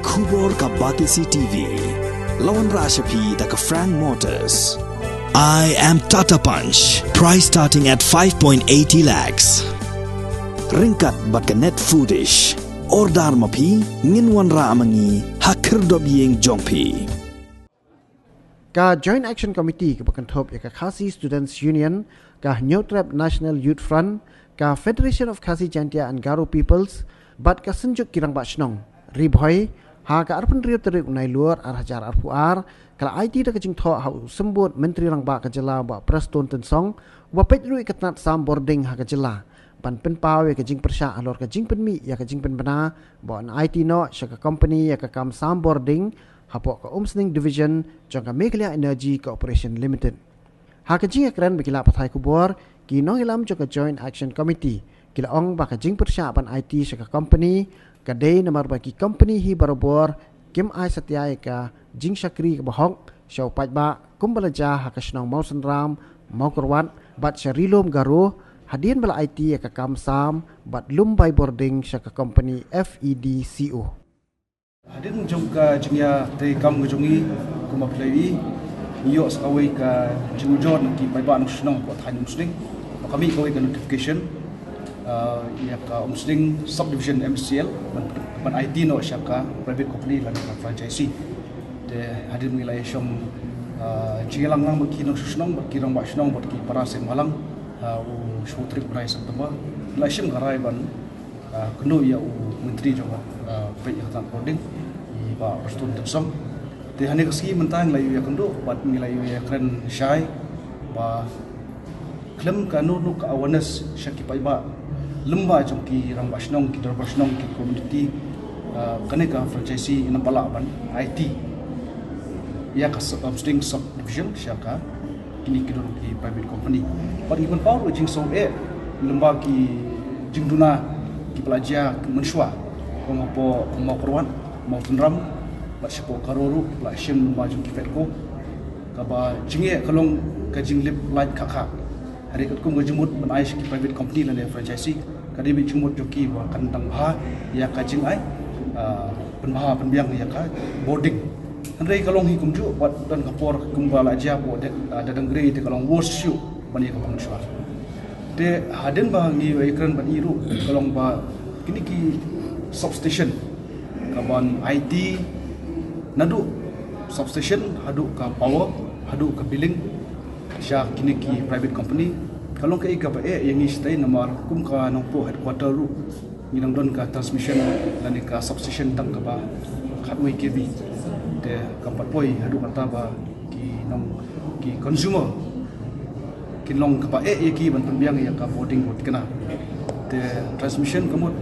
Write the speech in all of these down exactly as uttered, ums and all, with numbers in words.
Khubor ka Batesi T V. La wanrah sha phi da ka Frank Motors. I am Tata Punch. Price starting at five point eighty lakhs. Ryngkat bad ka Net Foodish. Order ma phi, ngin wanrah ma ngi ha khyrdop ïing jong phi. Ka Joint Action Committee kaba kynthup ïa ka Khasi Students Union, ka Hynñiewtrep National Youth Front, ka Federation of Khasi Jaintia and Garo Peoples, bad ka Synjuk ki Rangbah Shnong Ri Bhoi, ha ka arphew hynriew tarik u Nailur ar hajar arphew ar, ka la aiti da ka jingthoh ha u Symbud Myntri Rangbah ka jylla Bah Prestone Tynsong, uba peit ruh ïa ka tnat sam bording ha ka jylla, ban pynpaw ïa ka jingpyrshah halor ka jingpynmih ïa ka jingpynbna ba yn aiti noh sha ka company ïa ka kam sam bording hapoh ka Umsning Division jong ka Meghalaya Energy Corporation Limited. Ha ka jingïakren bad ki lad pathai khubor, ki nongïalam jong ka Joint Action Committee ki la ong ba ka jingpyrshah ban aiti sha ka company ka dei namar ba ki company hi barabor kim ai satia ïa ka jingshakri kaba hok sha u paidbah kumba la jia ha ka shnong Mawsynram, Mawkyrwat bad sha Ri Lum Garo, hadien ba la aiti ïa ka kam sam bad lum bai bording sha ka company F E D C O. Hadien jong ka jingïatrei kam ka jong ngi, kumba phi la ïohi, ngi ïoh sa kawei ka jingujor na ki paidbah nongshong shnong hapoh thaiñ Umsning ba ka mih kawei ka notification, ah, ïa ka Umsning Subdivision M C L ban, ban aiti noh sha ka private company lane ka franchisee. Te hadien ngi la ïashong, ah, jingïalang lang bad ki nongshong shnong bad ki rangbah shnong bad ki para seng bhalang, ah, u shwa tarik u bnai September, ngi la shim ka rai ban ah, kynduh ïa u Myntri jong, ah, peit ïa ka tnat bording, i Bah Prestone Tynsong. Te hangne ka sngi mynta ngi la ïoh ïakynduh bad ngi la ïoh ïakren shai ba khlem kano kano ka awareness sha ki paidbah lyngba jong ki rangbah shnong, ki dorbar shnong, ki community, ah, kane ka franchisee ïa nang ba lah ban aiti ïa ka sub-, Umsning Subdivision sha ka kine ki don ki private company. Bad ngi pynpaw ruh jingsngew eh lyngba ki jingduna kiba la jia mynshuwa, kum hapoh Mawkyrwat, Mawsynram bad shapoh Garo ruh kiba la shim lyngba jong ki FEDCO. Kaba jingeh ka long ka jinglip lait khah khah. Hynrei katkum ka jingmut ban ai sha ki private company lane franchisee, ka dei beit jingmut jong ki ba kan dang bha ïa ka jingai, ah, pynbha pynbiang ïa ka bording. Hynrei ka long hi kumjuh, wat don ka por kumba la jia hapoh Dad-, ah, Dadanggre te ka long worse shuh ban ïa kaba mynshuwa. Te hadien ba ngi ïakren bad i ruh ka long ba kine ki substation, kaban aiti naduh substation haduh ka power, haduh ka billing sha kine ki private company, ka long kaei kaba eh ïa ngi shatei namar kum ka Nongpoh headquarter ruh ngi dang don ka transmission lane ka substation tang kaba khatwei K V. Te kam pat poi haduh katta ba ki nong, ki consumer kin long kaba eh ïa ki ban pynbiang ïa ka bording bad kane. Te transmission ka mut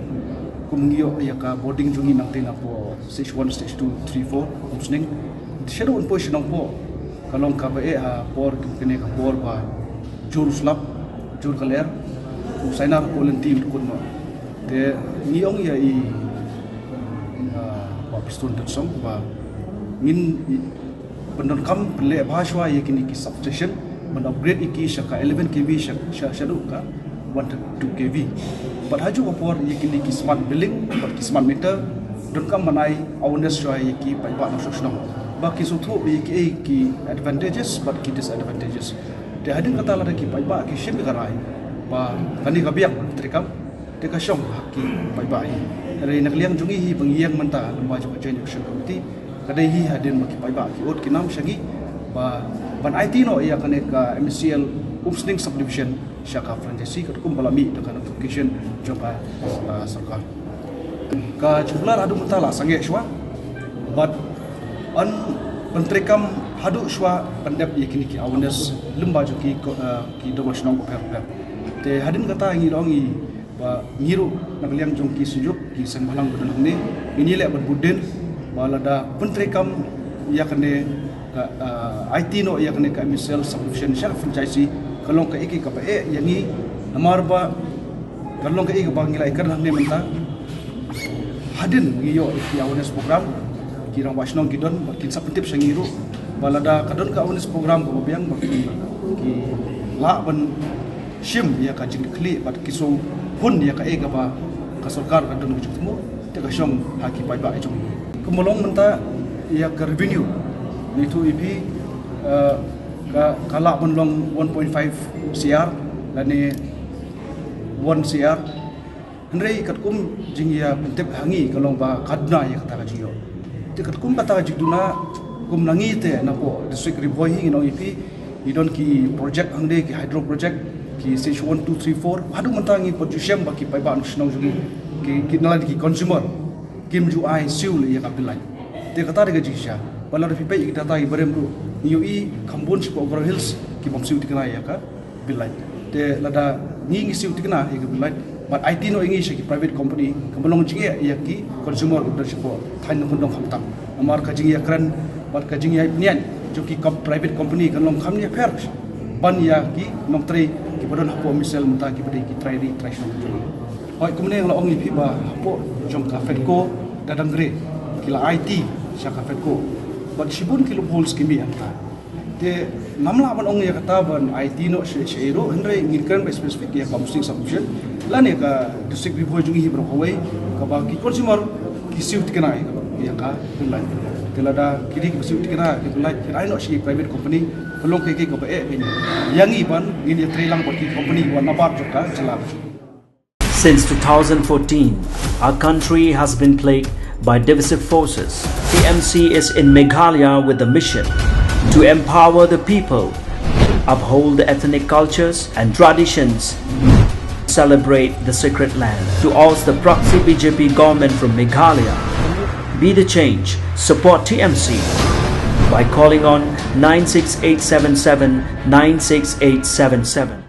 kum ngi ïoh ïa ka bording jong ngi nangtei napoh stage one, stage two, three, four Umsning. Te shaduh ban poi sha Nongpoh ka long kaba eh ha por kane ka por ba jur u slap, jur ka lyer, u sainar u lynti u kut noh. Te ngi ong ïa i, ah, Bah Prestone Tynsong ba ngin i, pyndonkam pynleh bha shuwa ïa kine ki substation, ban upgrade ïa ki sha ka eleven K V sha, sha, shaduh ka one thirty-two K V. Bad ha kajuh ka por ïa kine ki smart billing bad ki smart meter, donkam ban ai awareness shuwa ïa ki paidbah nongshong shnong ba kin sngewthuh ïa kiei ki advantages bad ki disadvantages. Te hadien kata lada ki paidbah ki shim ïa ka rai ba kane ka biang ban treikam, te ka shong ha ki paidbah hi. Hynrei na ka liang jong ngi hi ba ngi ïeng mynta lyngba jong ka Joint Action Committee, ka dei hi hadien ba ki paidbah ki ot ki nam sha ngi ba ban aiti noh ïa kane ka M C L Umsning Subdivision sha ka franchisee katkum ba la mih da ka notification jong ka, ah, sorkar. Ka jingkular haduh mynta la sangeh shuwa bad yn pyntreikam haduh shuwa pyndep ïa kine ki awareness lyngba jong ki ko-, ah, ki dorbar shnong bapher bapher. Te hadien kata ngi la ong ïa ba ngi ruh na ka liang jong ki synjuk, ki seng bhalang ba don hangne, ngin ïaleh ban bud dien ba lada pyntreikam ïa kane ka, ah, aiti noh ïa kane ka M C L Subdivision sha ka franchisee, ka long kaei kaei kaba eh ïa ngi, namar ba ka long kaei kaba ngi la ïakren hangne mynta. Hadien ngi ïoh ïa ki awareness program, ki rangbah shnong ki don bad kin sa pyntip sha ngi ruh ba lada ka don ka awareness program kaba biang ba ki, ki lah ban shim ïa ka jingkitkhlieh bad ki sngewhun ïa kaei kaba ka sorkar ka don ka jingthmu, te ka shong ha ki paidbah jong ngi. Kumba long mynta ïa ka revenue, ngi ïathuh ïa phi, eh, ka, ka lah ban long one point five C R lane one C R. Hynrei katkum jingïa pyntip ha ngi ka long ba ka duna ïa kata ka jingïoh. Te katkum kata ka jingduna, kum na ngi te napoh District Ri Bhoi hi ngi ong ïa phi, ngi don ki project hangne, ki hydro project, ki stage one, two, three, four. Haduh mynta ngi pat ju shem ba ki paidbah shnong jong ngi, ki, ki na lade ki consumer kim ju ai siew leh ïa ka bill light. Te kata dei ka jingshisha. Ba lada phi peit ïa ki data ki barim ruh, ngi ïohi kham bun shapoh Garo Hills ki bym siew thikna ïa ka bill light. Te lada ngi ngi siew thikna ïa ka bill light, bad aiti noh ïa ngi sha ki private company, kaba long jingeh ïa ki consumer kiba don shapoh thaiñ Nongkyndong khamtam. Namar ka jingïakren bad ka jingïapynïaid jong ki com-, private company kan long kham ïapher ban ïa ki nongtrei kiba don hapoh Missile mynta, kiba dei ki trai ri trai shnong jong ngi. Hooid, kumne nga la ong ïa phi ba hapoh jong ka FEDCO da dang re, ki la aiti sha ka FEDCO. Bad shibun ki loopholes ki mih hangta. Te ngam lah ban ong ïa kata ban aiti noh sha, sha ei ruh, hynrei ngin kren ba specific ïa ka Umsning Subdivision lane ka District Ri Bhoi jong ngi hi baroh kawei, kaba ki consumer ki siew thikna ïa ka bill light. Te lada ki dei kiba siew thikna ïa ka bill light, kin ai noh sha ki private company, ka long kaei kaei kaba eh ïa ngi ban ngin ïatrei lang bad ki company kiba nabar jong ka jylla. Since two thousand fourteen, our country has been plagued by divisive forces. T M C is in Meghalaya with the mission to empower the people, uphold the ethnic cultures and traditions, celebrate the sacred land. To oust the proxy B J P government from Meghalaya, be the change, support T M C by calling on nine six eight seven seven nine six eight seven seven.